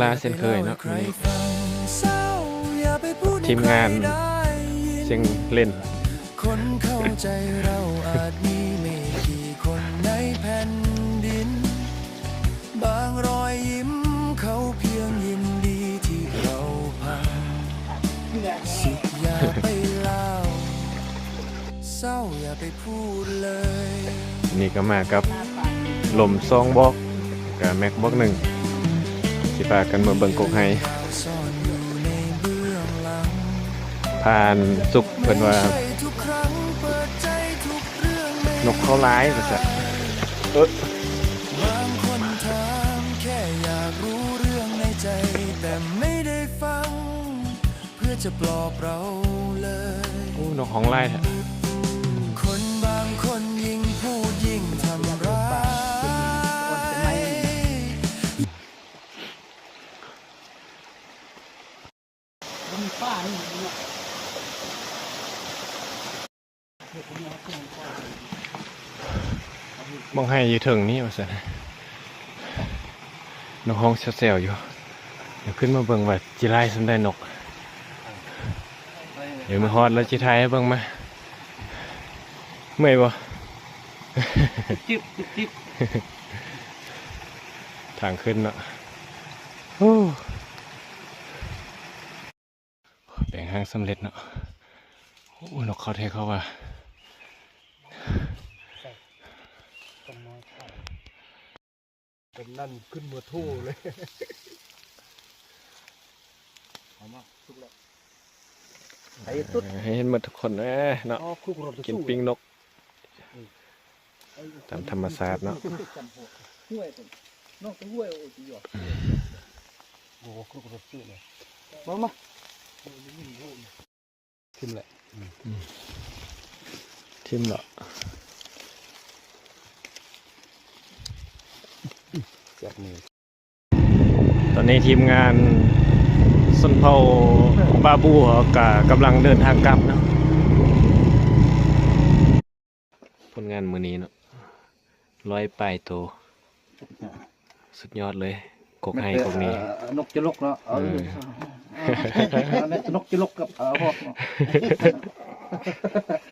ລາເຊັ່ນເຄີຍເນາະ ມື້ນີ້ທີມງານສຽງເຫຼັ້ນ ຄົນເຂົ້າໃຈເຮົາອາດມີໄມ່ກີ່ຄົນໃນແຜ່ນດິນ ບາງຮອຍຍິ້ມເຂົາພຽງຍິນດີທີ່ເຮົາພັງ ສຸກຢ່າໄປລາວ ເສົ້າຢ່າໄປ ນີ້ກໍມາກັບລົມສອງບອກ ກະແມັກບອກໜຶ່ງ ຊິພາກັນມາເບິ່ງກົກໄຮ ຜ່ານສຸກເພິ່ນວ່າ ນົກເຂົາຫຼາຍວ່າຊັ້ນ ເອີ. ບາງຄົນຖາມແຄ່ຢາກຮູ້ເລື່ອງໃນໃຈ ແຕ່ໄມ່ໄດ້ຟັງ ເພື່ອຈະປອບເຮົາເລີຍ ໂອ້ ນົກຮ້ອງຫຼາຍແທ້ ຄົນບາງຄົນຍິ່ງພູດຍິ່ງທຳຮ້າຍ ມອງໃຫ້ຢູ່ເທິງນີ້ວ່າຊັ້ນ ນົກຮ້ອງແຊວໆຢູ່ ດຽວຂຶ້ນມາເບິ່ງວ່າຊິຫຼາຍສ່ຳໃດນົກ ດຽວມາຮອດແລ້ວຊິຖ່າຍໃຫ້ເບິ່ງມາ ເມື່ອຍບໍ່? ຈິບໆ ທາງຂຶ້ນເນາະ ໂອ້. ແປງຮ່າງສຳເລັດເນາະ ໂອ້ ນົກເຂົ້າແທ້ເຂົ້າວ່າ ກຳນັນຂຶ້ນມາໂທເລີຍ ເອົາມາສຸກແລ້ວ ໃຫ້ສຸດ ໃຫ້ເຫັນໝົດທຸກຄົນເນາະ ກິນປີ້ງນົກ ຕາມທຳມະຊາດເນາະ ຫ້ວຍ ນ້ອງ ຫ້ວຍ ໂອ້ຍ ໂອ້ ຄືລົດຊື້ເລີຍ ເບິ່ງມາ ຖິ້ມແຫຼະ ອືມ ຖິ້ມເນາະ ຈັບມື ຕອນນີ້ທີມງານຊົນເຜົ່າບາບູເຮົາກະກຳລັງເດີນທາງກັບເນາະ ຜົນງານມື້ນີ້ເນາະ ຮ້ອຍປາຍໂຕ ສຸດຍອດເລີຍ ກົກໄຮກົກນີ້ ເອີ ນົກຈະລົກເນາະ ເອີ ເອີ ນົກຈະລົກກັບ ເອີ ພວກເນາະ.